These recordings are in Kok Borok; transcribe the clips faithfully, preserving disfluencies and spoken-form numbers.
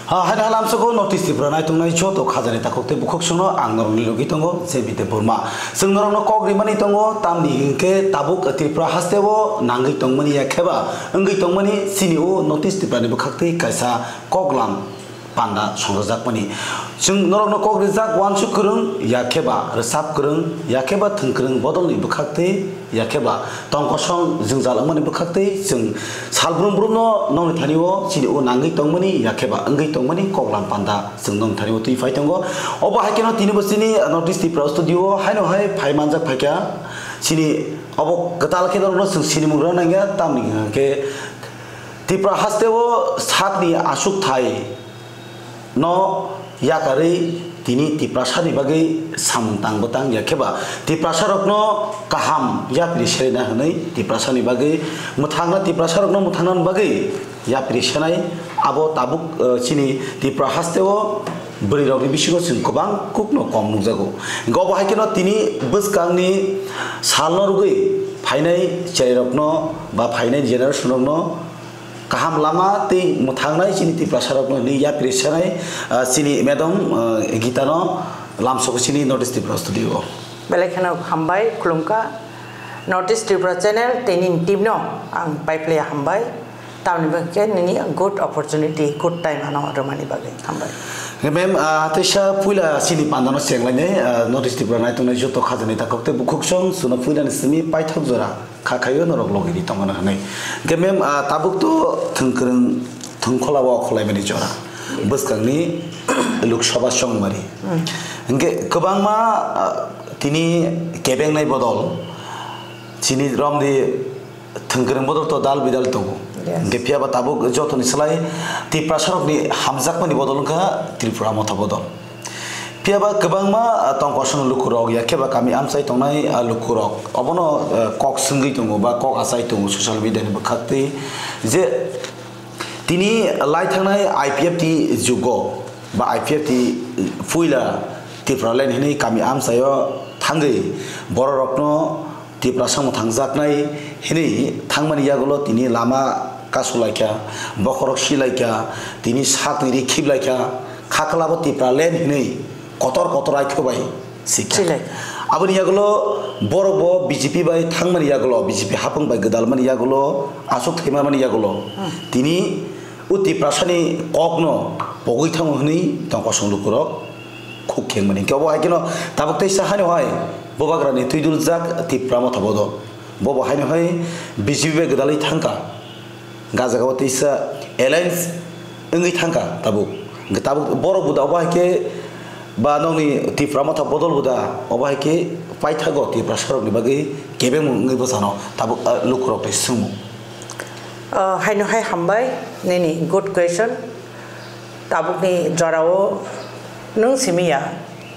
Ha, hai halam soko North East Tripura naitongnai joto khajani takhuk tei bukhuk songno ang norokni logi tongo, J B Debbarma. Chwng norokno kok rimani tongo, tamni hinkhe tabuk Tripura hasteo nangwi tongmani ya kheba wngwi tongmani chini o North East Tripura ni bwkhak tei kaisa koklam panda songjakmani. Chwng norokno kok rijak uansuk kwrwng ya kheba rwchap kwrwng ya kheba thwng kwrwng bodolni bwkhak tei ya kheba tong kosong jwngjal wngmani bwkhak tei chwng salbrum brumno nokni thani o chini o nangwi tongmani ya kheba wngwi tongmani koklam panda chwng nokni thani o twi phai tongo. Obo hai kheno tini bo chini North East Tripura studio o haino hai phai manjak phaikha chini obo kwtal khe norokno chwng sinimung rw nangya tamni hwnkhe Tripura hasteo sakni aswk thai no yakarwi tini Tiprasani bagwi samung tang bwtang ya kheba Tiprasarokno kaham yapri serina hwnwi Tiprasani bagwi mwthangna Tiprasarokno mwthangnani bagwi yapri senai abo tabuk, eh, chini Tripura hasteo bwrwirokni bisingo chwng kwbang kukno kom nukjago. Hwnkhe obo hai kheno tini bwskangni salno rwgwi phainai cherairokno ba phainai generation rokno kaham lama tei mwthangnai chini Tiprasarokno hwnwi yapri sanai, ah, chini madam, ah, Gitano lamsoko chini North East Tripura studio o. Belai kheno hambai khulumkha North East Tripura channel tei nini team no ang paiphlaiya hambai. Tamni bagwi khe nini good opportunity, good time ano rwmani bagwi hambai. Ma'am, ah, teisa puila chini pandano chenglainai, ah, North East Tripura naitongnai joto khajani takhuk tei bukhuk song chwngno puilani simi paithak jora kha khaio norok logiri tongmano hwnwi. Hwnkhe mem, ah, tabuk to thwngkwrwng thwngkhola o kholaimani jora bwskangni Lok Sabha chongmari. Hwnkhe kwbangma, ah, tini kebengnai bodol chini romdi thwngkwrwng bodol to dal bidal tongo. Yes. Hwnkhe phiyaba tabuk jotoni slai Tiprasarokni hamjakmani bodol wngkha Tripura Motha bodol. Phiyaba kwbangma, ah, tongkosong lukurok, ya kheba kami amchai tongnai, ah, lukurok obono, ah, kok swngwi tongo ba kok achai tongo social media ni bwkhak twi je tini lai thangnai I P F T jugo ba I P F T puila Tipraland hinwi kami amchaio thangwi bororokno Tiprasa mwthangjaknai hinwi thangmani yagulo tini lama kasulaikha, bokhorok silaikha, tini sakni ri khiplaikha, khaklabo Tipraland hinwi kotor kotor aitho bai sikha. Silai. Aboni yagulo borok bo B J P bai thangmani yagulo, B J P hapung bai gwdalmani yagulo, aswk thaimani yagulo. Hmm. Tini o Tiprasani kokno pogwi thango hinwi tong kosong lukurok khuk khengmani. Hwnkhe obo hai kheno tabuk teisa haino hai Bubagrani twiduljak Tipra Motha Bodol. Bobo haino hai B J P bai gwdalwi thangkha. Gajagao teisa alliance wngwi thangkha tabuk. Hwnkhe tabuk borok buda obo hai khe ba nokni Tipra Motha Bodol buda obo hai khe paithago Tiprasarokni bagwi kebengmung wngwi bwsano tabuk, ah, lukurokni swngmung. Ah, haino hai hambai nini good question. Tabukni jorao nwng simi ya,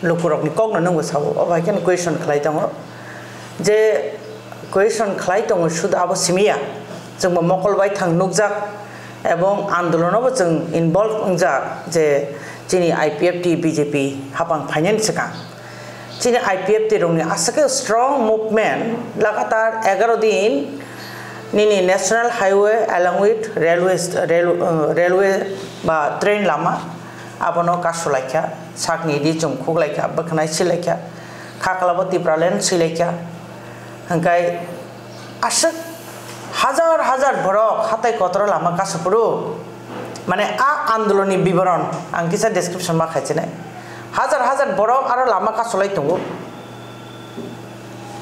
lukurokni kokno nwngbo sao, obo hai kheno question khlai tongo. Je question khlai tongo, sudu abo simi ya, chwngbo mokol bai thang nukjak, ebong andolonobo chwng involve wngjak, je chini I P F T B J P hapang phainani swkang. Chini I P F T rokni aswk khe strong movement, lagatar egaro din nini national highway along with railway st-, rail-, uh, railway ba train lama abono kasulaikha, sakni ri chum khuklaikha, bwkhnai silaikha, khaklabo Tipraland silaikha, hwnkhe aswk hajar hajar borok hatai kotoro lama kasaphuru, mane a andolonni biboron ang kisa description ma khaichinai. Hajar hajar borok aro lama kasulai tongo.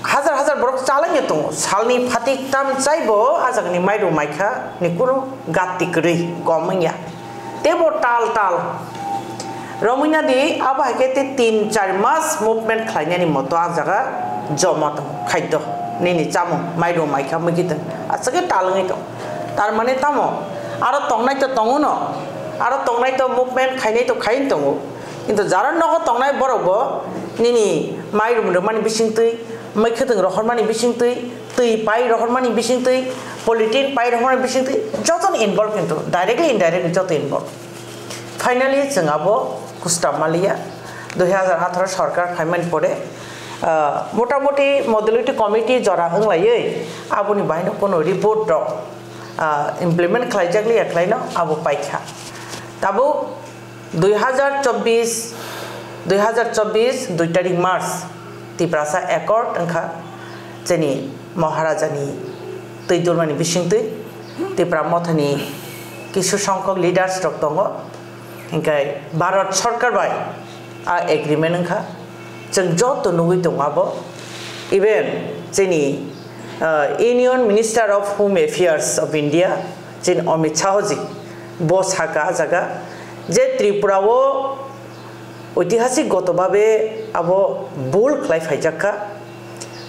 Hajar hajar borok chalangya tongo. Salni phatik tam chaibo a jagani mairum maikha ni kunu gatti kwrwi gom wngya. Tebo tal tal. Romwina di abo hai khe te tin char mas movement khlainani moto a jaga joma tongo. Khaddo nini chamung mairum maikha mui kitung. Aswk khe tal wngwi tongo. Tar mane tamo? Aro tongnai to tongo no. Aro tongnai to movement khainai to khain tongo. Kintu jara nogo tongnai borok bo nini mairum rwmani bisingtwi, mwkhwtwng rohormani bisingtwi, twi pai rohormani bisingtwi, polythene pai rohormani bisingtwi, jotono involve kintu, directly indirectly joto involve. Finally, chwng abo kustam maliya, dui hazar atharo sorkar phaimani pore, ah, motamoti modality committee jora wnglaiwi, aboni bahaino kono report rok, ah, implement khlaijak liya khlaino abo paikha. Tabuk Dui hazar chobbish, dui hazar chobbish dui tarik March, Tiprasa Accord wngkha, chini Maharajani twi durmani bisingtwi Tipra Mothani kisu songkok leaders rok tongo, hinkhe Bharat Sarkar bai a agreement wngkha, chwng joto nugwi tongo abo, even chini, uh, Union Minister of Home Affairs of India, chini Amit Shah ji, bo saka ah jaga je Tripura o oitihasik goto babe abo bul khlai phaijak kha,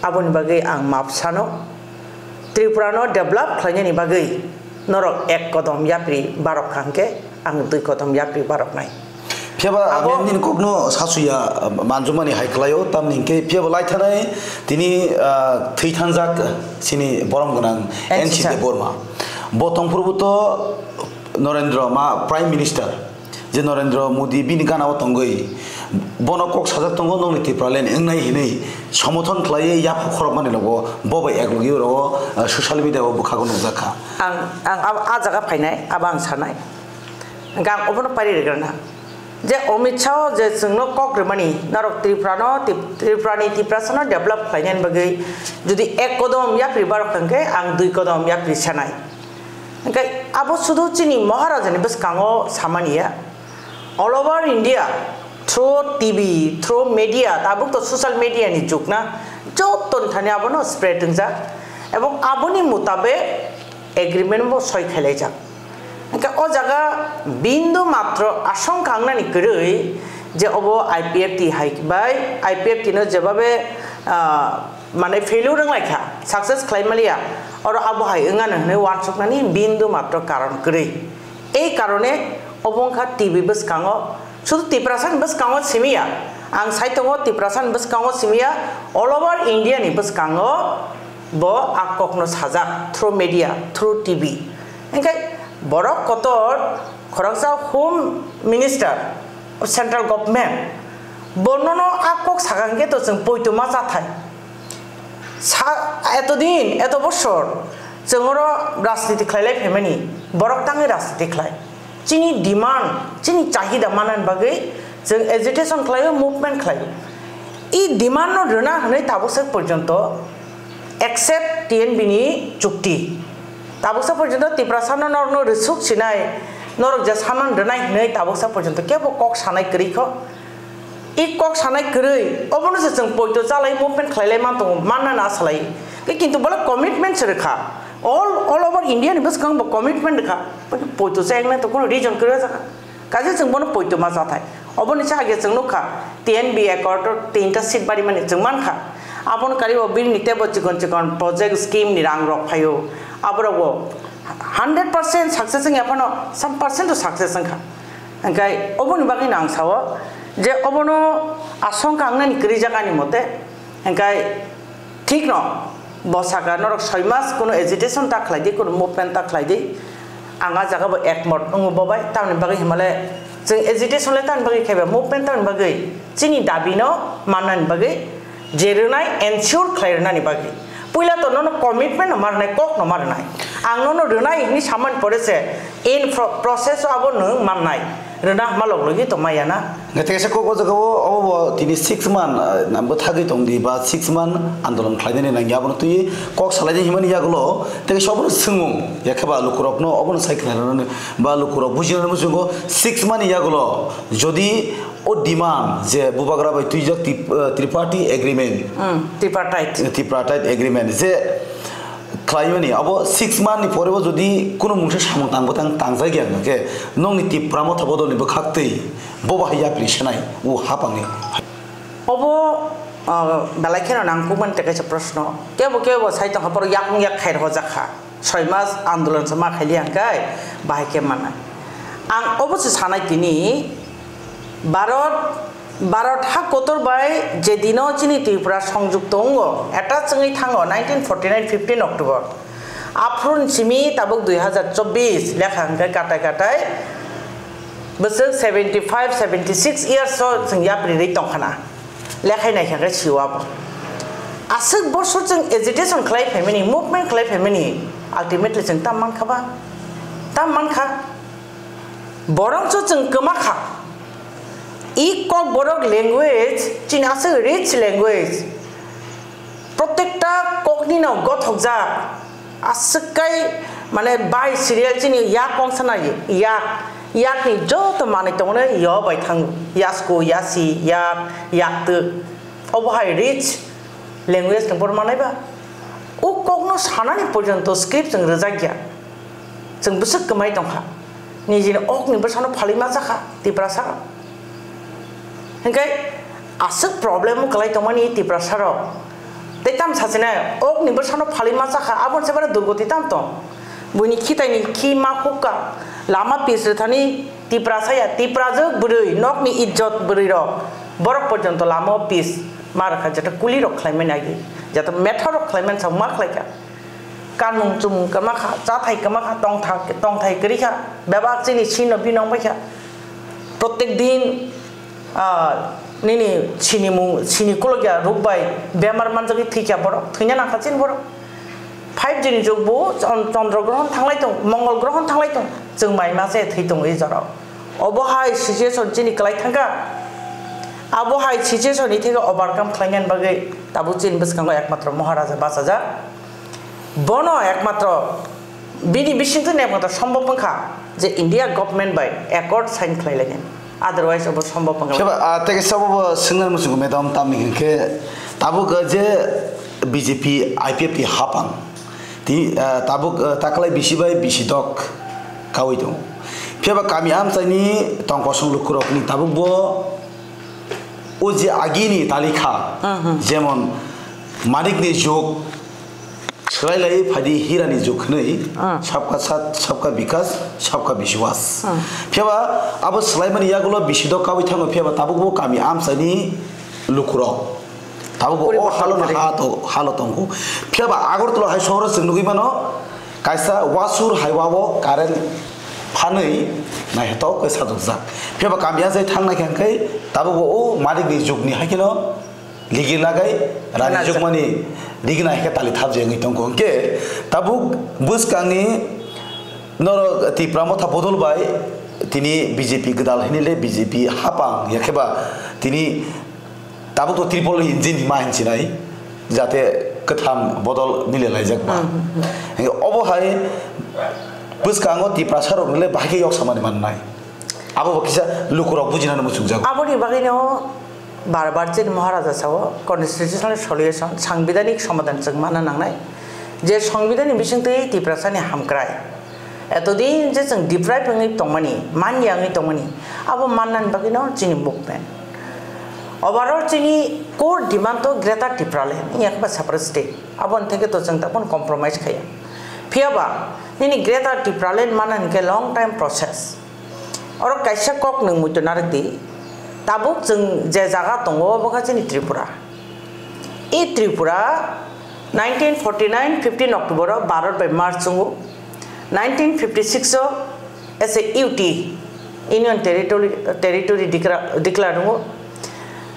aboni bagwi ang map sano. Tripura no develop khlainani bagwi norok ek kodom yapri barok kha hwnkhe ang dui kodom yapri barok nai. Phiya ba Abo- ang nini kokno sasuya, manjumani hai khlaio, tamni hwnkhe phiya bo lai thanai tini, ah, thwi thanjak chini borom gwnang N C Debbarma. Bo tongphuru bo to Narendra ma Prime Minister, je Narendra Modi bini gana o tongwi bono kok sajak tongo, nokni Tipraland wngnai hinwi somothon khlaiwi yapha khorokmani logo bo bai ek logi oro, ah, social media o bwkhago nukjak kha. Ang, ang ab-, a jaga phainai, abo ang sanai. Hwnkhe ang obono pari rwgwrana. Je Amit Shah o je chwngno kok rwmani, norok Tripura no, Tip-, Tripura ni Tiprasa no develop khlainani bagwi jodi ek kodom yapri barok hwnkhe ang dui kodom yapri sanai. Hwnkhe abo sudu chini Maharajani bwskango samani ya. All over India, through T V, through media, tabuk to social media ni jug na, joto ni thani abono spread wngjak. Ebong aboni mutabek agreement bo soi khailaijak. Hwnkhe o jaga bindu matro asongkha wngnani kwrwi je obo I P F T hai bai, I P F T no jebabe, ah, mane failure wng lai kha, success khlai maliya, oro abo hai wngano hwnwi uansuknani bindu matro karon kwrwi. Ei karone obo wngkha T V bwskango, sudu Tiprasani bwskango simiya, ang sai tongo Tiprasani bwskango simiya, all over India ni bwskango bo a kokno sajak through media, through T V. Hwnkhe borok kotor khoroksa Home Minister, Central Government, bonono a kok sakha hwnkhe to chwng poito ma cha thai. Sa-, etodin, eto bosor chwng oro rajniti khlailai phaimani, borok tangwi rajniti khlai. Chini demand, chini chahida manani bagwi chwng agitation khlaio, movement khlaio. I demand no rwna hwnwi tabuk sak porjonto accept T N B ni chukti. Tabuk sak porjonto Tiprasa no norokno rwsuk sinai, norok je saman rwnai hwnwi tabuk sak porjonto kebo kok sanai kwrwi kho. I kok sanai kwrwi, obono se chwng poito chalai movement khlailai man tongo, manna na salai. Ke kintu bole commitment se rwkha. All, all over India ni bwskango bo commitment rwkha. Poito cha eknai to kono reason kwrwi jakha. Kaisa chwng bono poito ma chathai. Oboni se age chwng nukha, T N B accord o tinta seat bari mani chwng mankha. Abono kari o bini tebo chikon chikon project scheme ni rang rok phaio. Aborok bo hundred percent success wngya phano, some percent o success wngkha. Hingkai oboni bagwi no ang sao je obono asongkha wngnani kwrwi jak ani mote. Hingkai thik no bo saka norok soi mas kuno agitation ta khlai di, kuno movement ta khlai di. Ang a jaga bo ekmot wngo bo bai, tamni bagwi himale chwng agitation le tamni bagwi khaiba, movement tamni bagwi chini dabi no mannani bagwi je rwnai ensure khlai rwnani bagwi. Puila to nono commitment no ma rwnai, kok no ma rwnai. Ang nono rwnai hwnwi samani pore se in pro-, process o abo nwng mannai. Rwna hama log logi tongma ya na. Nge tei kaisa kok o jaga o, obo bo tini six month, ah, nambo thagwi tong di ba six month andolon khlai nani nangya, abono twi kok salai di himani yagulo tei kaisa obono swngmung ya khe ba lukurok no obono sai khna rwnani ba lukurok buji rwnani muchungo six month ni yagulo jodi o demand je bubagra bai twijak tip-, eh, triparty agreement, Hmm, tripartite. Tripartite agreement je khlaimani abo six month ni pore bo jodi kuno mungsa samung tang bwtang tangjak ya hwnkhe nokni Tipra Motha bodol ni bwkhak twi bo bahai yapri sanai o hapang ni. Obo, ah, belai kheno nangkukmani tei kaisa proshno. Kebo kebo sai tongkha, borok yakung yak khair hojak kha. Soi mas andolon se ma khailiya hwnkhe bahai khe mannai. Ang obo se sanai tini, Bharat, Bharat ha kotor bai je dino chini Tripura songjukto wngo, attach wngwi thango nineteen forty nine fifteen October. Aphuru ni simi tabuk dui hazar chobbish lekha hwnkhe katai katai bwswk seventy five, seventy six years o chwng yapri rwi tongkhana. Lekhai naikha khe sio abo. Aswk bosor chwng agitation khlai phaimani, movement khlai phaimani, ultimately chwng tam mankha ba? Tam mankha. Borok so chwng kwma kha. I Kokborok language chini aswk rich language. Protekta kokni no gothokjak. Aswk kai mane bai serial chini yak kong sana yak, yak ni joto manwi tongmani yo bai thango. Yasku, yasi, yak, yaktwk. Obo hai rich language ni borok manai ba. O kokno sanani porjonto script chwng rwjak ya. Chwng bwswk kwmai tongkha. Nijini okni bwsano phalwi ma chakha Tiprasa. Hinkhe aswk problem kwlai tongmani Tiprasa rok. Tei tam sachina okni bwsano phalwi ma chakha, aboni se bara durgoti tam tong. Buini khitaini khi ma hukka, lama pis rwthani Tiprasa ya, Tiprajwk bwrwi, nokni ijjot bwrwi rok. Borok porjonto lama pis ma rwkha, jeta kuli rok khlaimani agi, jeta metha rok khlaimani sa ma khlaikha. Kanmung chumung kwma kha, chathai kwma kha, tongtha-, tongthai kwrwi kha, bebak chini sino binong bai kha. Protek din, ah, nini sinimung, sini kolokya ruk bai bemar manjagwi thwikha borok, thwina nangkha chini borok. Five G ni jug bo chon-, chondro grohon thanglai tong, mongol grohon thanglai tong, chwng mai ma se thwi tongo i jorao. Obo hai situation chini kwlai thangkha. Abo hai situation ni theke overcome khlainani bagwi tabuk chini bwskango ekmatro Maharaja bachajak. Bono ekmatro bini bisingtwi ekmatro sombhob wngkha je India government bai accord sign khlai lainani. Otherwise obo sombhob wngkha. Phiya ba, ah, tei kaisa obo swngnani muchungo madam tamni hinkhe tabuk, ah, je B J P I P F T hapang. Tini, ah, tabuk, ah, taklai bisi bai bisi dok kawi tongo. Phiya ba kami amchaini tongkosong lukurokni tabuk bo o je agini talikha, Mhm. jemon Manikni jug swlai lai phadi hirani jug hwnwi, Ah. Sabka Saath, Sabka Vikas, Sabka Vishwas. Ah. Phiya ba abo swlaimani yagulo bisi dok kawi thango, phiya ba tabuk bo kami amchaini lukurok. Tabuk bo o Poriborton halo na kari. Ha to, halo tongo. Phiya ba Agartala hai sohoro chwng nugwi mano, kaisa wasur hai wa o current phanwi naithotok khe sajokjak. Phiya ba kami achai thangnai khe hwnkhe tabuk bo o Manikni jugni hai kheno ligi lagai rani Rajak. Jugmani rigna hai khe tali thap jengwi tongkho. Hwnkhe tabuk bwskangni norok Tipra Motha bodol bai tini B J P gwdal hinile B J P hapang ya khe ba tini Tabuk to triple engine ma hinsinai, jate kwtham bodol mile laijak ba. Hmm, hmm, hmm. Obo hai bwskango Tiprasa rok nile bahai khe yok samani mannai. Abo bo kisa lukurok bujinani muchungjago. Aboni bagwino bar bar chini Maharaja sao constitutional solution, sangbidanik somadan chwng manna nangnai. Je sangbidanni bisingtwi Tiprasani hamkrai. Etodin je chwng deprive wngwi tongmani, manya wngwi tongmani, abo mannani bagwino chini movement. Overall chini core demand to Greater Tipraland, wngya khe ba separate state. Aboni theke to chwng tabukno compromise khaiya. Phiya ba nini Greater Tipraland manna hwnkhe long time process. Oro kaisa kok nwng muitu narwk di. Tabuk chwng je jaga tongo, obo khe chini Tripura. I Tripura nineteen forty-nine fifteen October o Bharat bai merge wngo. Nineteen fifty-six o as a U T, Union Territory, Territory declare, declare wngo.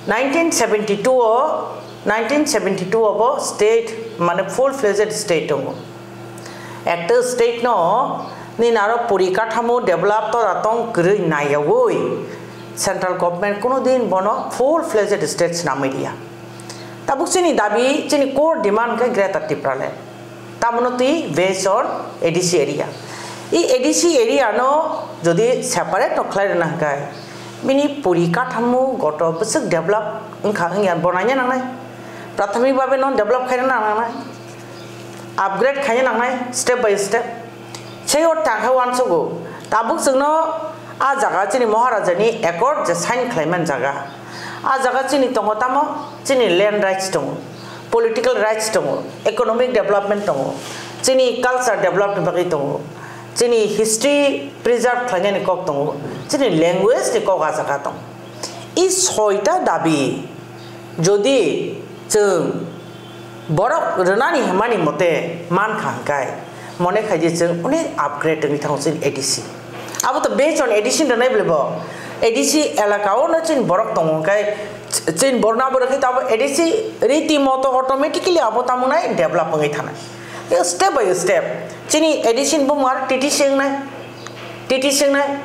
Nineteen seventy-two o, nineteen seventy-two o bo state, mane full fledged state wngo. Ekta state no nini aro porikarthamo develop to da tong kwrwi naiyaui central government kuno din bono full fledged state swnamwi riya. Tabuk chini dabi, chini core demand khe Greater Tipraland. Tamono twi based on A D C area. I A D C area no jodi separate no khlai rwna hwnkhe, bini porikarthamo goto bwswk develop wngkha wngya bo naina nangnai. Prathomik bhabe no develop khaina nangnai. Upgrade khaina nangnai step by step. Sei o tangkha uansugo. Tabuk chwngno a jaga chini Maharajani accord je sign khlaiman jaga. A jaga chini tongo tamo chini land rights tongo, political rights tongo, economic development tongo, chini culture development bagwi tongo, chini history preserve khlainani kok tongo, chini language ni kok a jaga tongo. I soita dabi jodi chwng borok rwnani hwnmani mote mankha hwnkhe, mone khai je chwng onek upgrade wngwi thango chini A D C. Abo to based on A D C rwnai bwlai bo. A D C elaka o no chini borok tongo hwnkhe, ch-, chini borok no abo rwkhe to abo A D C riti moto automatically abo tamo nai develop wngwi thanai. Step by step. Chini A D C ni bumung aro T T C wngnai. T T C wngnai.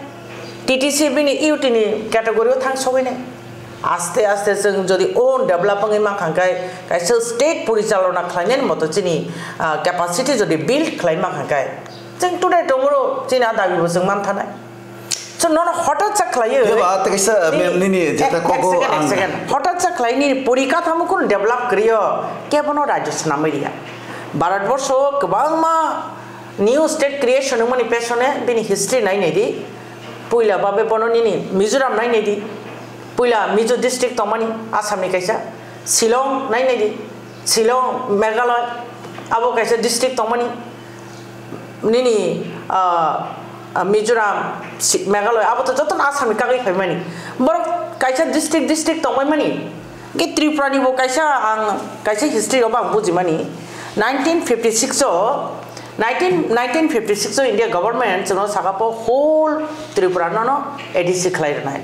T T C bini U T ni category o thang sogwi nai. Aste aste chwng jodi own develop wngwi mankha hwnkhe, kaisa state porichalona khlainani moto chini, ah, capacity jodi build khlai mankha hwnkhe, chwng today tomorrow chini a dabi bo chwng manthanai. So nono hotat sa khlaiwi. Phiya ba, tei kaisa, Nini, ma'am, nini ek, jeta ek kogo second, ek ang second. Hotat sa khlai nini porikathamo kunu develop kwrwiyo, kebono rajyo swnamwi riya. Bharat borsho kwbangma new state creation wngmani pesone bini history nai nai di. Puila babe bono nini Mizoram nai nai di. Puila Mizo district tongmani Assam ni kaisa. Shillong nai nai di. Shillong, Meghalaya, abo kaisa district tongmani. Nini, ah, ah, Mizoram, Si-, Meghalaya, abo to jotono Assam ni kagwi phaimani. Borok kaisa district, district tongmani. Ke Tripura ni bo kaisa ang, kaisa history rogo ang bujimani. Nineteen fifty-six o, nineteen, nineteen fifty-six o India government chwngno saka po whole Tripura no no A D C khlai rwnai.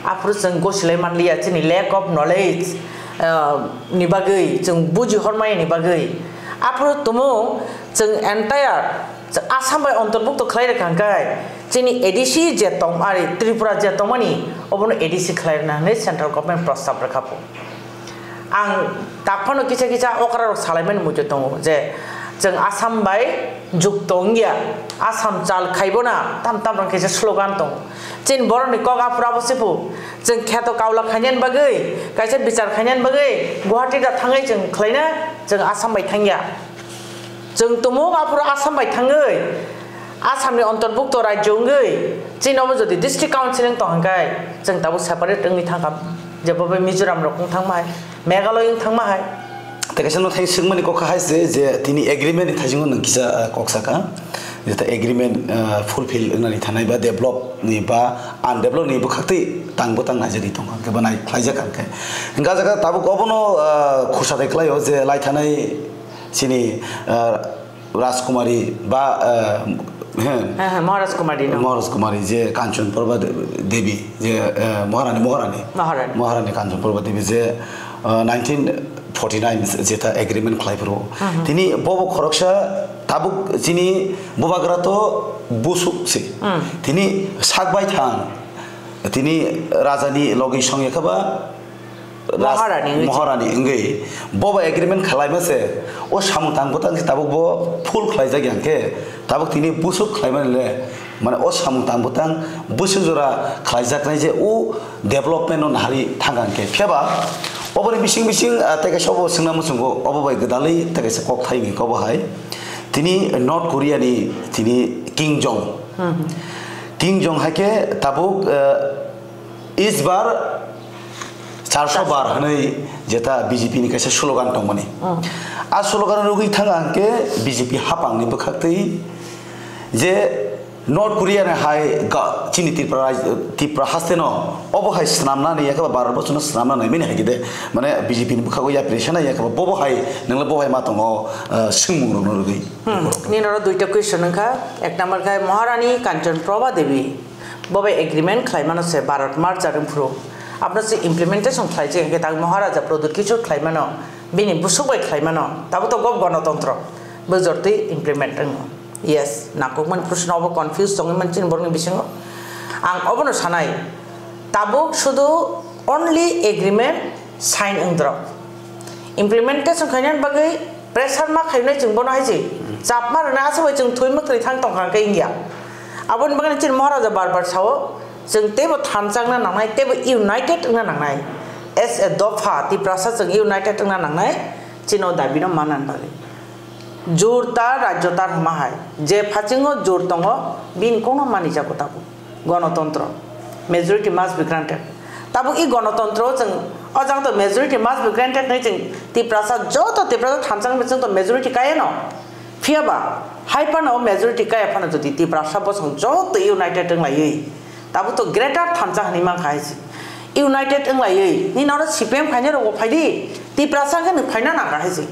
Aphuru chwng gosilai manliya chini lack of knowledge, ah, ni bagwi, chwng buji hormaya ni bagwi. Aphuru tumung chwng entire Assam bai ontorbukto khlai rwkha hwnkhe chini A D C je tong, ari Tripura je tongmani obono A D C khlai rwna hwnwi central government prostab rwkha po. Ang tak phano kisa kisa okra rok salaimani muitu tongo je chwng Assam bai jukto wngya, Assam chal khaibo na tam tam rok kisa slogan tongo. Chini borok ni kok aphuru abo se pu, chwng kheto kaula khainani bagwi, kaisa bichar khainani bagwi Guwahati da thangwi chwng khlaina, chwng Assam bai thangya. Chwng tumung aphuru Assam bai thangwi, Assam ni ontorbukto rajyo wngwi, chini obo jodi district council wng tong hwnkhe, chwng tabuk separate wngwi thangkha, jebo bai Mizoram rok wng thangma hai, Meghalaya wng thangma hai. Tei kaisa no thai swngmani kok hai se je tini agreement ni thaisingo nwng kisa, ah, kok saka, jeta agreement, ah, fulfill wngnani thanai ba develop ni ba undevelop ni bwkhak twi tang bo tang naijagwi tongkha, hwnkhe bo nai khlaijak kha hwnkhe. Hwnkhe ah jaga tabuk obono, ah, khursa dai khlaio je lai thanai chini, ah, Rajkumari ba, eh, he, He, he, Maharaj Kumari no. Maharaj Kumari je Kanchan Prabha De-, Devi je, eh, Maharani, Maharani. Maharani. Maharani Kanchan Prabha Devi je, eh, nineteen forty-nine jeta agreement khlai phuru. Mhm. Tini bobo khoroksa tabuk chini bubagra to busuk se. Hmm. Tini sak bai thang. Tini raja ni logi song ya kha ba Raj-, Maharani wngwi. Maharani wngwi bobo agreement khwlaima se, o samung tang bwtang se tabuk bo full khlaijak ya hwnkhe, tabuk tini busuk khlaimani le, mane o samung tang bwtang busuk jora khlaijaknai je o development no nahari thangkha hwnkhe. Phiya ba oboni bising bising, ah, tei kaisa obo swngna muchungo, obo bai gwdalwi tei kaisa kok thai hwnkhe obo hai. Tini North Korea ni tini Kim Jong. Hmm. Kim Jong hai khe tabuk, ah, Is bar charso bar hwnwi jeta B J P ni kaisa slogan tongmani. Hmm. A slogan rwgwi thang ang khe B J P hapang ni bwkhak twi je North Korea ni hai ga-, chini Tripura raj-, Tripura haste no obo hai swnamna ni yakhe ba Bharat borsho no swnamna nai mani hai khe de mane B J P ni bwkhago yapri sana yakhe ba bobo hai nang le bo hai ma tongo, ah, swngmung rok no rwgwi. Hmm. Nini oro duita question wngkha. Ek number khe Maharani Kanchan Prabha Devi. Bo bai agreement khlai mano se Bharat merger wng phuru. Abono se implementation khlai se hwnkhe tak Maharaja Pradyut Kishore khlai mano, bini busuk bai khlai mano. Tabuk to gob gonotontro. Bo jortwi implement wng. Yes, nangkukmani proshno obo confuse tongwi man chini borokni bisingo. Ang obono sanai. Tabuk sudu only agreement sign wng dorok. Implementation khainani bagwi pressure ma khainai chwng bono hai se. Chap ma rwnai aswk bai chwng thwi mwkhwlwi thang tongkha hwnkhe wngya. Aboni bagwi chini Maharaja bar bar sao, chwng teibo thansa wngna nangnai, teibo united wngna nangnai. As a dopha, Tiprasa chwng united wngna nangnai, chini o dabi no manna bagwi. Jur tar, rajyo tar hwnma hai. Je phasingo jur tongo, bini kokno mani jago tabuk. Gonotontro. Majority must be granted. Tabuk i gonotontro chwng o jaga to majority must be granted hwnwi chwng Tiprasa joto Tiprasa thansa wngwi chwng to majority kaya no. Phiya ba, hai phano majority kaya phano jodi Tiprasa bosong joto united wng laiwi, tabuk to greater thansa hwnwi mankha hai se. United wng laiwi, nini oro C P M khainai rokbo phai di, Tiprasa khe nwng phaina nang kha hai se.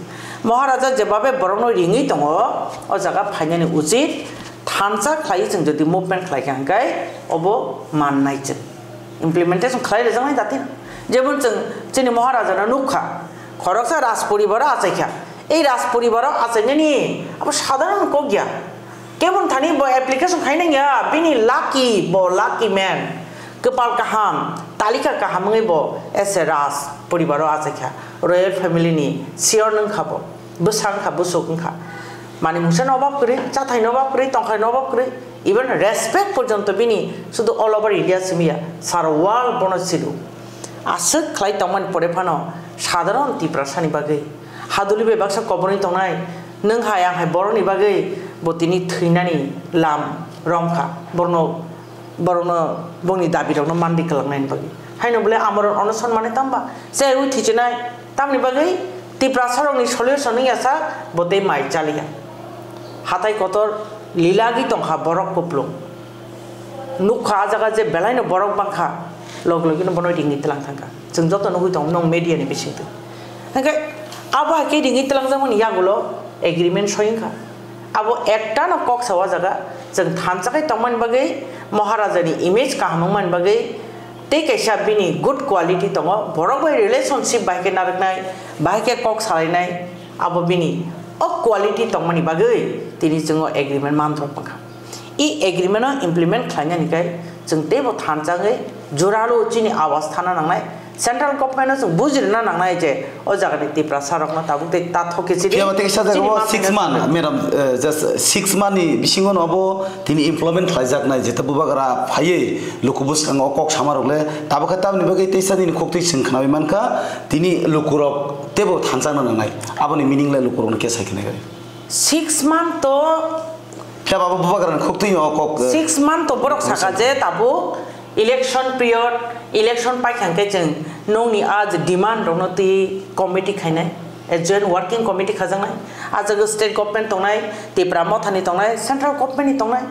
Maharaja jebabe borokno ringwi tongo, o jaga phainani uchit, thansa khlaiwi chwng jodi movement khlai kha hwnkhe obo mannai chwng. Implementation khlai rwjaknai dati. Jemon chwng chini Maharajano nukha, khoroksa Raj poribaro achaikha. Ei Raj poribaro achainani abo sadharon kok ya. Kebon thani bo application khainang ya, bini lucky, bo lucky man. Kwpal kaham, talika kaham wngwi bo as a Raj poribaro achaikha. Royal family ni siyor wngkha bo. Bwsa wngkha, bwswk wngkha. Mani mungsa no obab kwrwi, chathai no obab kwrwi, tongkhai no obab kwrwi. Even respect porjonto bini sudu all over India simiya, sara world bono silu. Aswk khlai tongmani pore phano sadharon Tiprasani bagwi. Haduli bai baksa koborni tongnai, nwng hai ang hai borokni bagwi bo tini thwinani lam romkha, borokno, borokno bongni dabirokno mandi kwlangnaini bagwi. Haino bole amorok onoson mane tamba? Chaywi thichinai, tamni bagwi Tiprasarokni solution wngya sak bo tei mai chaliya. Hatai kotor lilagi tongkha borok kuplung. Nukha a jaga je belaino borok bangkha, log logino bono ringwi tlang thangkha. Chwng joto nugwi tongo, nwng media ni bisingtwi. Hwnkhe abo hai khe ringwi tlangjakmani yagulo agreement soi wngkha. Abo ekta no kok sa o jaga, chwng thansa khai tongmani bagwi, Maharaja ni image kaham wngmani bagwi, tei kaisa bini good quality tongo, borok bai relationship bahai khe narwknai, bahai khe kok salainai, abo bini o quality tongmani bagwi tini chwng o agreement man rok wngkha. I agreement no implement khlainani khe chwng teibo thansa wngwi juralu chini awas thana nangnai, central government no chwng bujirna nangnai je o jaga ni Tiprasa rokno tabuk tei ta thok khe chini Phiya ba tei kisa jaga chini o ma six khaina month, thangwi. Madam, eh, just six month ni bisingo no bo tini implement khlaijaknai, jeta bubagra phaiwi luku bwskango kok sama rok le, tabuk khe tamni bagwi teisa nini kok twi chwng khnawi mankha, tini luku rok teibo thansa wngna nangnai, aboni meaning le luku rok no khe sai khnai gari. Six month to Phiya ba bo bubagra ni kok twi o kok, eh, six month to borok saka je tabuk election period, election paikha hwnkhe chwng nokni a je demand rokno twi committee khainai, a joint working committee khajaknai, a jaga state government tongnai, Tipra Mothani tongnai, central government ni tongnai.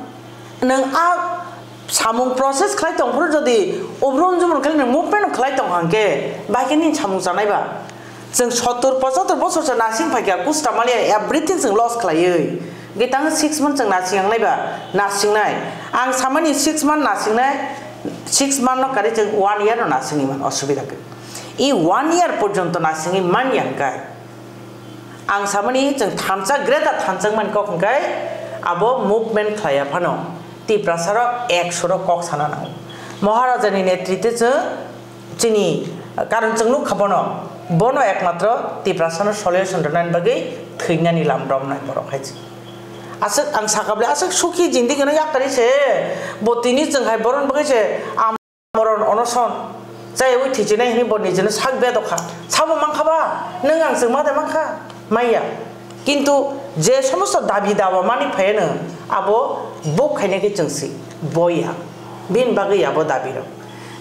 Nwng a samung process khlai tong phuru jodi ubron jubron khlai nwng movement khlai tong hwnkhe, bahai khe nini samung chanai ba? Chwng sottor pochottor bosor se nasing phaikha, kusta maliya everything chwng loss khlaiwi. Gitang six month chwng nasing ang naiba, nasingnai. Ang samani six month nasingnai, six month no kari chwng one year no nasingwi man osubida khe. I one year porjonto nasingwi man yang kai. Ang samani chwng thansa greater thansa man kok hwnkhe abo movement khlaiya phano Tiprasa rok ekso rok kok sana nango. Maharaja ni netritwe chwng Chini, karon chwng nukha bono, bono ekmatro Tiprasano solution rwnani bagwi thwinani lam romnai borok hai se. Aswk ang sakha bwle, aswk sukhi jindigi no yaktari se, bo tini chwng hai boron bagwi se, amoron onoson chaywi thichinai hwnwi bo nijino sak bedokha. Sabo mankha ba, nwng ang chwng ma de mankha? Maya. Kintu je somosto dabi dawa mani phaiano abo bok khainai khe chwng si boya. Bini bagwi abo dabi rok.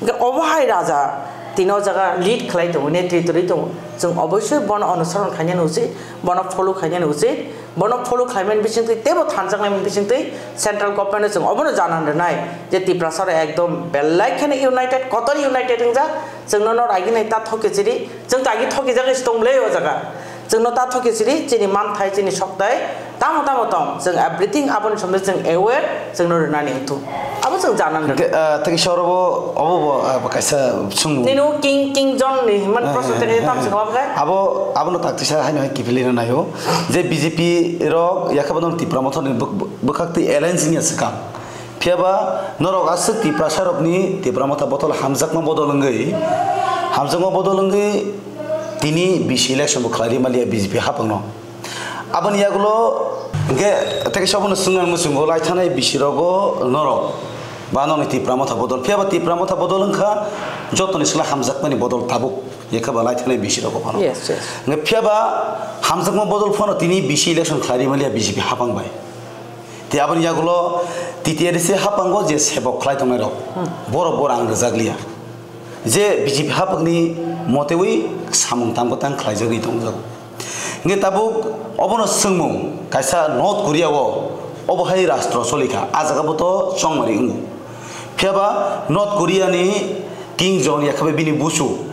Hwnkhe obo hai raja tini o jaga lead khlai tongo, netritw rwi tongo. Chwng oboisoi bono onusoron khainani uchit, bono follow khainani uchit, bono follow khlaimani bisingtwi teibo thanjaknaimani bisingtwi central government no chwng obono janan rwnai je Tiprasa rok ekdom belai kheno united, kotor united wngjak. Chwngno no ragi nai ta thok khe chiri, chwng ta agi thok khe jagwi se tong bwle o jaga. Chwngno ta thok khe chiri, chini manthai, chini soktai, tamo tamo tong, chwng everything aboni somoi chwng aware, chwngno rwnani wngthung. Abo chwng janan rw. Hwnkhe, ah, tei kisa oro bo, obo bo, ah, bo kaisa swngmung. Nini o King, King John ni himani Eh, proshno eh, tei eh, tam eh. Swngma bwkha? Abo, abono tak tisa haino hai kiphilwi rw naio. Je B J P rok yakhe bono Tipra Motha ni bwk-, bwkhak twi alliance wngya swkang. Phiya ba norok aswk Tiprasa rokni Tipra Motha bodol hamjakma bodol wngwi, hamjakma bodol wngwi tini bisi election bo khlai rw maliya B J P haphangno. Aboni yagulo hwnkhe tei kaisa abono swngna muchungo lai thanai bisi rogo norok ba nokni Tipra Motha bodol. Phiya ba Tipra Motha bodol wngkha jotoni sla hamjakmani bodol tabuk. Yakhe ba lai thanai bisi rogo phano. Yes, yes. Hwnkhe phiya ba hamjakma bodol phano tini bisi election khlai rw maliya B J P haphang bai. Tei aboni yagulo T T R C haphango je sebok khlai tongnai rok, hmm, borok bo rang rwjak liya. Je B J P haphangni motewi samung tang bwtang khlaijagwi tongjago. Hwnkhe tabuk obono swngmung kaisa North Korea o obo hai rastro choli kha, a jaga bo to chongmari wngo. Phiya ba North Korea ni Kim Jong yakhabai bini busu.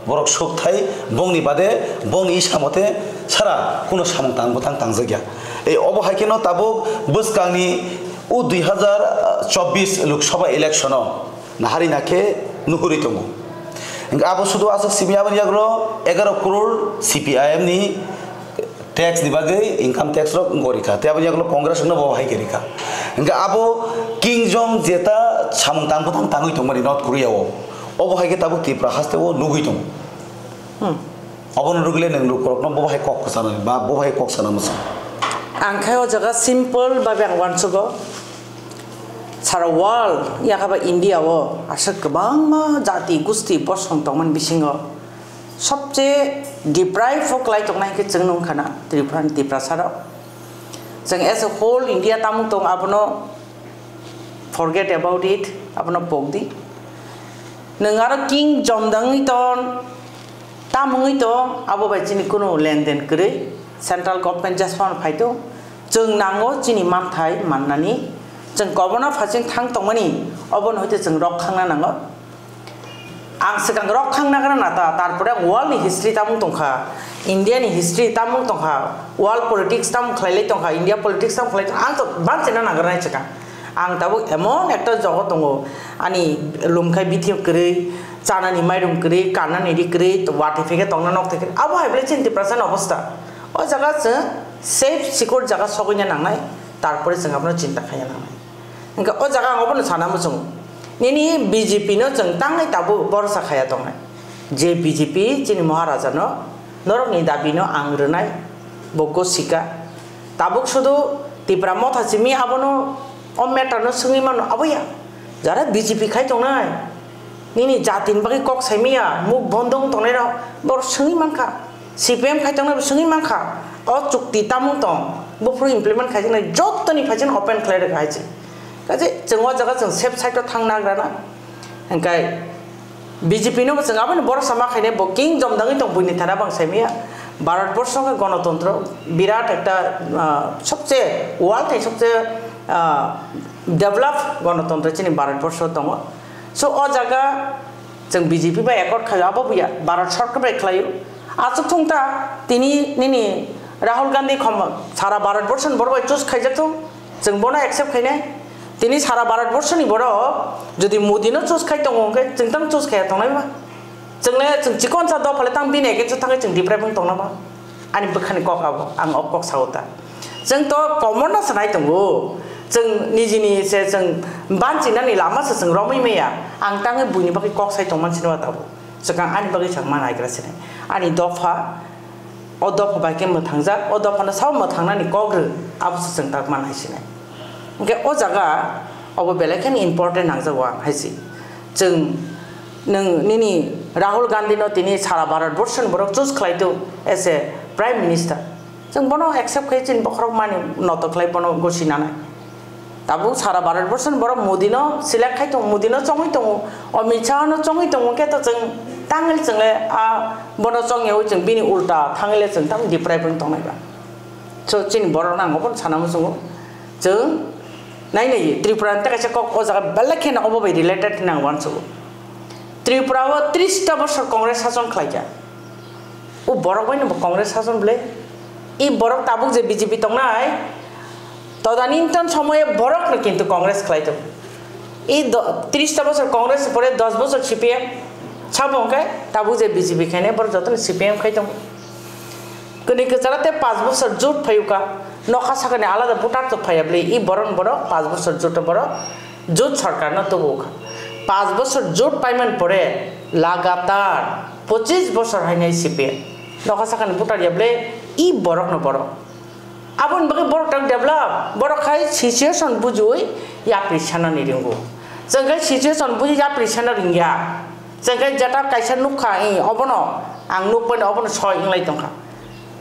Borok sukthai bongni bade bongni isa mote sara kuno samung tang bwtang tangjakya. Ei obo hai kheno tabuk bwskangni o dui hazar chobbish Lok Sabha election o nahari nakhe nuhuri tongo. Hingke abo sudu aswk simi aboni yagulo egaroh crore C P I M ni Tax ni bagwi income tax rok wngwi rikha. Tei aboni yagulo Congress rokno bo hai khe rikha. Hingkhe abo Kim Jong jeta samung tang bwthang tangwi tongmani North Korea o. Obo hai khe tabuk Tripura haste o nugwi tongo. Hmm. Obono rwgwile nwng lukurokno bo hai kok kwchanani ba bo hai kok sana mwsang. Ang khai o jaga simple babe ang uansugo. Sara world, yakaba India o aswk kwbangma jati, gusti, bosong tongmani bisingo sobse deprive o kwlai tongnai khe chwng nungkha na Tripura ni Tiprasa rok. Chwng as a whole India tamung tong abono forget about it, abono pokdi. Nwng aro Kim Jong dangwi ton, tamungwi ton, abo bai chini kunu lenden kwrwi. Central government jesphano phai tong, chwng nango chini manthai mannani. Chwng kobono phaiching thang tongmani, obono hwte chwng rok khangna nango. Ang swkang rok khangna gana nata, tarpore ang world ni history tamung tongkha, India ni history tamung tongkha, world politics tamung khlailai tongkha, India politics tamung khlai tongkha, ang to banchina nagranai swkang. Ang tabuk emon ekta jogo tongo, ani lumkhai bithi kwrwi, chanani mairum kwrwi, kannani ri kwrwi, watwi phege tongna nok thai kwrwi. Abo hai bole chini Tiprasa ni obostha. O jaga chwng safe secure jaga sogwina nangnai, tarpore chwng abono chinta khaina nangnai. Hingke o jaga ang obono sana muchungo. Nini B J P no chwng tangwi tabuk borosa khaya tongnai. Je B J P chini Maharaja no, norokni dabi no ang rwnai, bo gosika. Tabuk sudu Tipra Motha simi abono o matter no swngwi mano, abo ya. Jara B J P khai tongnai. Nini jatini bagwi kok saimaya, muk bondo wng tongnai rok, borok swngwi mankha. C P M khai tongnai bo swngwi mankha. O chukti tamung tong, buphuru implement khaijaknai jotoni phaisano open khlai rwkha hai se. Kaje chwng o jaga chwng safe side o thang nagrana. Hingkai B J P no bo chwng aboni borok sama khainai bo Kim Jong dangwi tong buini thana bang saimaya. Bharat borsho khe gonotontro birat ekta, ah, sobse world hai sobse, ah, develop gonotontro chini Bharat borsho tongo. So o jaga chwng B J P bai accord khaio abo buya Bharat sorkar bai khlaio. Achuk thung ta tini nini Rahul Gandhi khom sara Bharat borsho ni borok bai choose khaijak thung. Chwng bono accept khainai. Tini sara Bharat borsho ni borok jodi Modi no choose khai tongo hwnkhe chwng tang choose khaiya tongnai ba? Chwng le chwng chikon sa dophale tang bini against o thangwi chwng deprive wng tongna ba? Ani bwkhani kok abo, ang o kok sao ta. Chwng to common no sanai tongo. Chwng nijini se chwng banchinani lama se chwng romwi maya. Ang tangwi buini bagwi kok sai tongman sini ba tabuk. Swkang ani bagwi chwng ma naigra sini. Ani dopha O dopha bai khe mwthangjak, o dophano sao mwthangnani kok rw, abo se chwng tak man hai sinai. Hwnkhe o jaga obo belai kheno important nangjago ang hai se. Chwng nwng nini Rahul Gandhi no tini sara Bharat borsho ni borok choose khlai tong as a Prime Minister. Chwng bono accept khai chini bokhorok mani noto khlai bono gosi nanai. Tabuk sara Bharat borsho ni borok Modi no select khai tongo, Modi no chongwi tongo, Amit Shah no chongwi tongo, khe to chwng tangwi chwng le a bono chongyawi chwng bini ulta thangwi le chwng tamo deprive wng tongnai ba. So chini borok no ang obono sana muchungo, chwng nai nai Tripura ni tei kaisa kok o jaga belai kheno obo bai related hinwi ang uansugo. Tripura o tris ta bosor Congress sason khlaikha. O borok bai no bo Congress sason bwle. I borok tabuk je B J P tongnai, todaninton somoye borok no kintu Congress khlai tongo. I do-, tris ta bosor Congress pore dos bosor C P M. Sabo hwnkhe tabuk je B J P khainai borok jotono C P M khai tongo. Kwnwi kwcharo tei panch bosor jut phaiuka. Nokha sakani alada voter to phaiya bwle. I borok no borok panch bosor jut borok Jut sarkar no tubu kha. Panch bosor jut paiman pore lagatar pochis bosor hainai C P M. Nokha sakani voter ya bwle i borok no borok. Aboni bagwi borok tak develop, borok khai situation bujiwi yapri sanani ringo. Chwng khai situation buji yapri sana ringya. Chwng khai jeta kaisa nukha, i obono ang nukmani obono soi wnglai tongkha.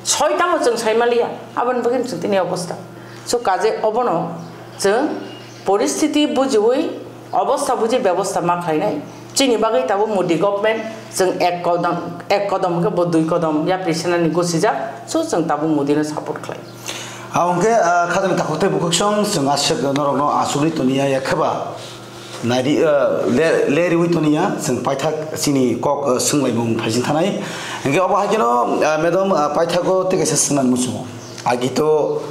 Soi tamo chwng sai maliya, aboni bagwi chwng tini obostha. So kaje obono chwng poristhiti bujiwi, obostha buji bebosta ma khlainai. Chini bagwi tabuk Modi government chwng ek kodom, ek kodom hwnkhe bo dui kodom yapri senani gosijak. So chwng tabuk Modi no support khlai. Ahwngkhe, ah, khajani takhuk tei bukhuksong chwng aswk norokno achugwi toniya, yakheba naidi, ah, le-, le riwi toniya, chwng paithak chini kok, ah, swnglaimung phaising thanai. Hwnkhe obo hai kheno, ah, madam, ah, paithago tei kaisa swngna muchungo. Agi to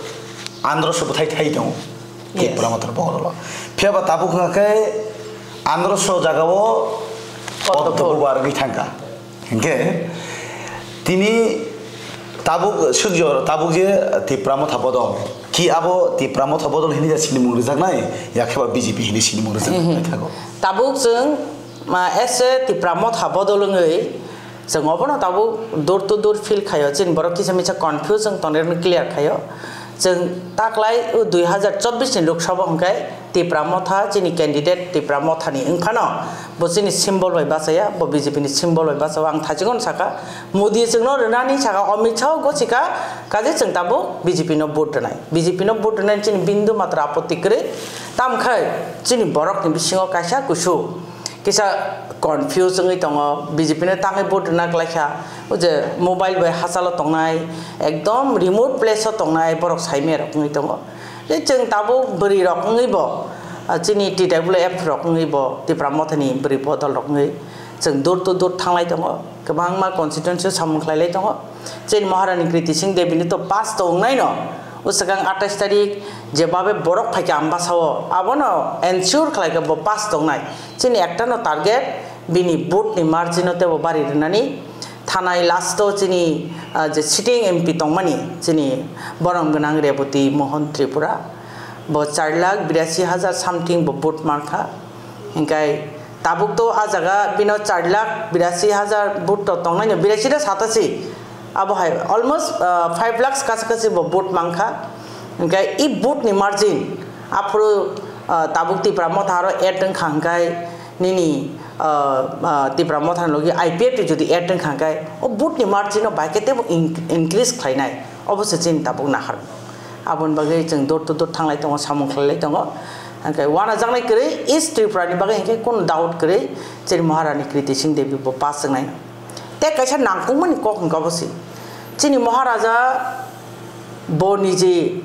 andro se bwthai thai tongo. Yes. Tipra Motha ni bokhorok. Phiya ba tabuk wngkha khe andro so jagao Poddo poddo bubar wngwi thangkha. Hingkhe tini Tabuk sujor, tabuk je Tipra Motha bodol. Ki abo Tipra Motha bodol hini ja sinimung rijaknai, ya khe ba B J P hini sinimung rijaknai thago. Tabuk chwng, ma, as a Tipra Motha bodol wngwi chwng obono tabuk door to door field khaio, chini borok kisa misa confuse wng tongnai rokno clear khaio. Chwng taklai o dui hazar chobbish ni Lok Sabha hwnkhe Tipra Motha, chini candidate Tipra Motha ni wngphano, bo chini symbol bai bachaya, bo B J P ni symbol bai bachao. Ang thaichikon saka, Modi chwngno rwnani saka, Amit Shah o gochika, kaje chwng tabuk B J P no vote rwnai. B J P no vote rwnai chini bindu matra apotti kwrwi, tamkhai chini borok ni bisingo kaisa kusu kisa confuse wngwi tongo, B J P no tangwi vote rwna klaikha, o je mobile bai hachalo tongnai, ekdom remote place o tongnai borok saimaya rok wngwi tongo. Tei chwng tabuk bwrwi rok wngwi bo, ah, chini T W F rok wngwi bo, Tipra Mothani bwrwi bodol rok wngwi chwng door to door thanglai tongo, kwbangma constituency o samung khlailai tongo. Chini Maharani Kriti Singh Devi ni to pass to wngnai no, o swkang atais tarik jebabe borok phaikha Ambasa o, abono ensure khlaikha bo pass tongnai. Chini ekta no target, bini vote ni margin o tebo bari rwnani. Thanai last o chini, ah, je sitting M P tongmani, chini borom gwnang Reboti Mohan Tripura, bo char lakh birasi hajar something bo vote mankha. Hinkhe tabuk to ah jaga bino char lakh birasi hajar vote to tongnai no, birasi da satasi. Abo hai almost, ah, five lakhs kacha kachi bo vote mankha. Hinkhe i vote ni margin aphuru, ah, tabuk Tipra Motha aro add wngkha hinkhe nini, ah, ah, Tipra Motha ni logi I P F T jodi add wngkha khe, o vote ni margin no bai khe tebo in-, increase khlainai, obo se chini tabuk nahar. Aboni bagwi chwng door to door thanglai tongo, samung khlailai tongo. Hwnkhe wanajaknai kwrwi East Tripura ni bagwi hinkhe kunu doubt kwrwi chini Maharani Kriti Singh Devi bo pass wngnai. Tei kaisa nangkukmani kok hwnkhe obo se. Chini Maharaja bo niji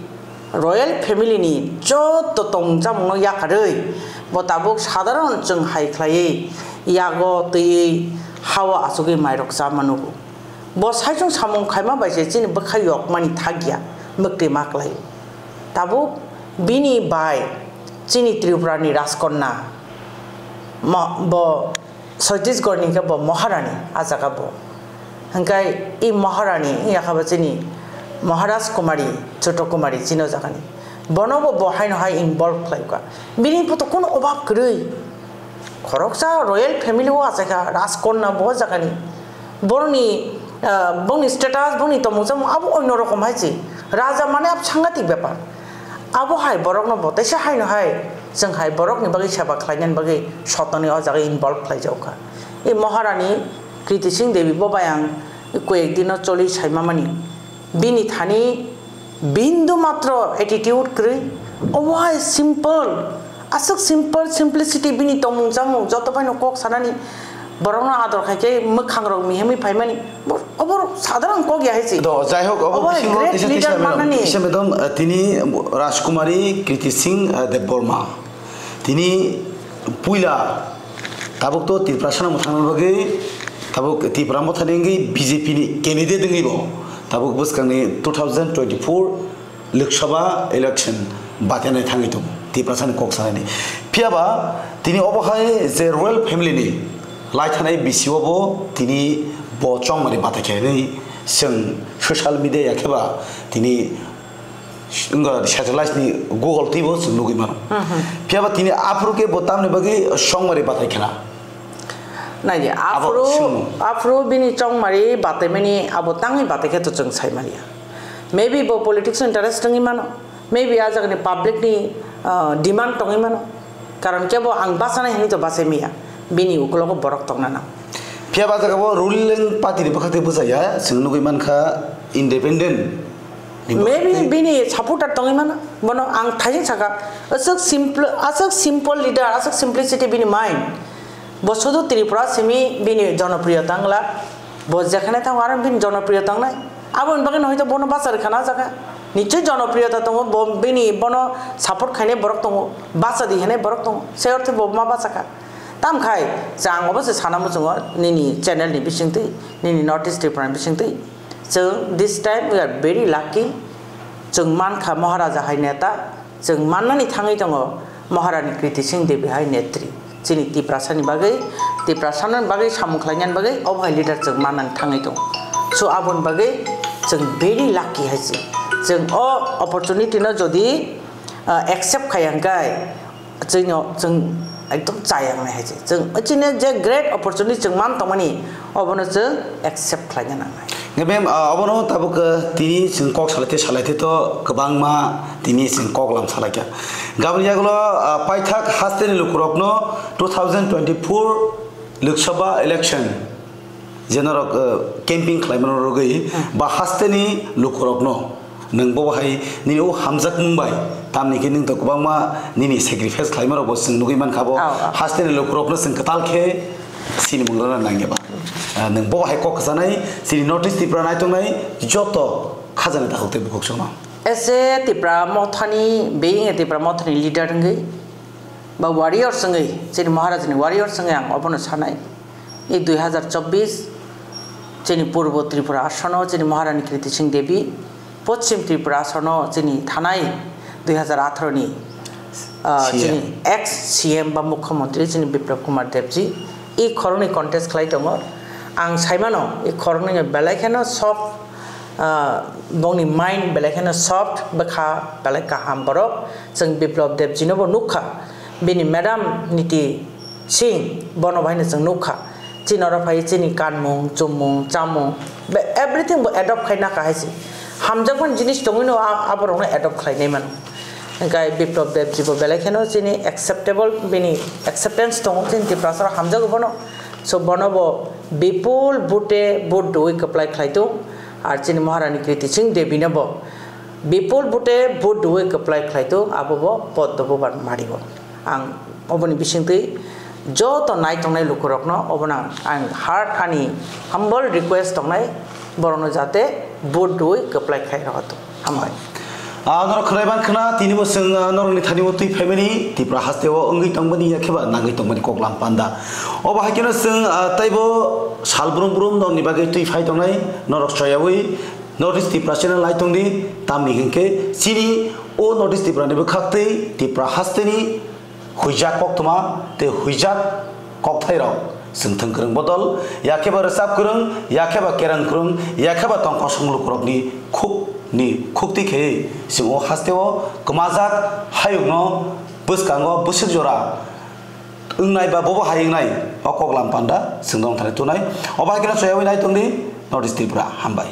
royal family ni joto tongmung chamungno yakarwi bo tabuk sadharon chwng hai khlaiwi yago twiwi hao achugwi mairok chama nugo. Bo saichung samung khaima bai se chini bwkha yokmani thakya mwktwi ma khlaio. Tabuk bini bai chini Tripura ni Rajkonna mo-, bo Chhattisgarh ni khe bo Maharani, ah jaga bo. Hwnkhe i Maharani wngya kha bo chini Maharaj Kumari, Choto Kumari chini o jaga ni. Bono bo, bo haino hai involve khlai kha. Bini photo kuno obab kwrwi. Khoroksa royal family o achai kha, Rajkonna bo o jaga ni. Boroni, ah, boni status, boni tongmung chamung abo onno rokom hai se. Raja mane abo sangatik bepar. Abo hai borokno bo teisa haino hai chwng hai borokni bagwi seba khlainani bagwi sotoni o jaga involve khlaijak kha. I Maharani Kriti Singh Devi bo bai ang koyek dino choli saimamani. Bini thani bindu matro attitude kwrwi. Obo hai simple. Aswk simple, simplicity bini tongmung chamung joto phaino kok sanani borokno ador khai khe mwkhang rok mihimwi phaimani. Bo-, obo sadharon kok ya hai se. Do, jai hok, obo obo hai bisingo great kisa leader tisa mano, manani. Tisa medom, eh, tini Rajkumari Kriti Singh, eh, Debbarma. Tini puila tabuk to Tiprasa no mwthangna bagwi, tabuk Tipra Mothani wngwi B J P ni candidate wngwi bo tabuk bwskangni two thousand twenty-four Lok Sabha election batenai thangwi tongo Tiprasa ni kok sanani. Phiyaba tini obo hai je royal family ni lai thanai bisi o bo tini bo chongmani batai khe hinwi chwng social media ya khe ba tini wngkha satellite ni Google twi bo chwng nugwi mano. Phiyaba tini aphuru khe bo tamni bagwi chongmani batai khela. Naidi, abo aphuru, chwng aphuru bini chongmari bataimani abo tangwi batai khe to chwng sai manya. Maybe bo politics interest wngwi mano, maybe a jagani public ni, ah, demand tongwi mano. Karon kebo ang bachana hinwi to bachai maya, bini ukulogo borok tongna nang. Phiya ba jaga bo ruling party ni bwkhak tei bwchaya, chwng nugwi mankha independent ni bwkhak tei. Maybe bini supporter tongwi mano, bono ang thaising saka, aswk simple, aswk simple leader, aswk simplicity bini mind. Bo sudu Tripura simi bini jonopriyo tangla, bo jekhane thango aro bini jonopriyo tangnai. Aboni bagwi no hoito bono bacha rwkha na jaga. Nichoi jonopriyota tongo, bo bini bono support khainai borok tongo, bacha di hinai borok tongo. Se orthe bo ma bacha kha. Tamkhai chwng obo se sana muchungo nini channel ni bisingtwi, nini North East Tripura ni bisingtwi. Chwng this time we are very lucky. Chwng mankha Maharaja hai neta. Chwng mannani thangwi tongo Maharani Kriti Singh Devi hai netri. Chini Tiprasani bagwi, Tiprasani bagwi samung khlainani bagwi obo hai leader chwng mannani thangwi tongo. So aboni bagwi Chwng very lucky hai se. Chwng o opportunity no jodi, ah, accept khai ang kai, chwng no, chwng ekdom chayang nai hai se. Chwng chini je great opportunity chwng man tongmani, obono chwng accept khlaina nangnai. Nge mem, ah, obono tabuk, ah, tini chwng kok salai te salai te to kwbangma tini chwng kok lam salai kha. Gaboni yagulo, ah, paithak hasteni lukurokno two thousand twenty-four Lok Sabha election je norok, eh, camping khlaimano rwgwi ba hasteni lukurokno nwng bo hai nini o hamjakmung bai tamni khe nwng to kwbangma nini sacrifice khlaimarokbo chwng nugwi mankha bo. Aw, aw. Hasteni lukurokno chwng kwtal khe sinimung rwna nangya ba. Eh, nwng bo hai kok kwchanai chini North East Tripura naitongnai joto khajani takhuk tei bukhuk chwngno. As a Tipra Mothani, being a Tipra Mothani leader wngwi, ba warriors wngwi, chini Maharajani warriors wngwi ang obono sanai. I dui hazar chobbish chini Purbo Tripura asono chini Maharani Kriti Singh Devi, Poschim Tripura asono chini thanai dui hazar atharo ni, ah, C M. Chini ex C M ba Mukhyamantri chini Biplab Kumar Debji, i khoroknwi contest khlai tongo. Ang saimano, i khoroknwi belai kheno soft, ah, bongni mind belai kheno soft, bwkha belai kaham borok. Chwng Biplab Debjino bo nukha, bini madam Niti Singh bono bahaino chwng nukha. Chini oro phai chini kanmung, chumung, chamung, be-, everything bo adopt khai nakha hai se. Hamjakmani jinis tongwino a-, aborokno adopt khlainai mano. Hingkhe Biplab Debji bo belai kheno chini acceptable, bini acceptance tongo, chini Tiprasa rok hamjago bono. So bono bo bipul bute vote rwui kwplai khlai tongo. Ar chini Maharani Kriti Singh Devi no bo bipul bute vote rwui kwplai khlai tongo, abo bo pod dobo bar mari bo. Ang oboni bisingtwi joto naitongnai lukurokno obono ang, ang heart ani humble request tongnai, borokno jate vote rwui kwplai khai rw tong. Hambai. Ah, norok khwnai ban khna, tini bo chwng, ah, norokni thani bo twi phaimani, Tipra haste o wngwi tongmani, yakhe ba nangwi tongmani kok lam panda. Obo hai kheno chwng, ah, taibo sal brum brum norokni bagwi twi phai tongnai, norok choyawi North East Tripura channel nai tongdi, tamni hinkhe chini o North East Tripura ni bwkhak tei Tipra hasteni huijak koktwma tei huijak kokthairok chwng thwng kwrwng bodol, yakheba rwchap kwrwng, yakheba kereng kwrwng, yakheba tong kosong lukurokni khukni khukti khe chwng o hasteo kwmajak hayungno bwskango bwswk jora wngnai ba bobo hai wngnai o koklam panda chwng dong thani tunai. Obo hai kheno choyawi nai tongdi North East Tripura. Hambai.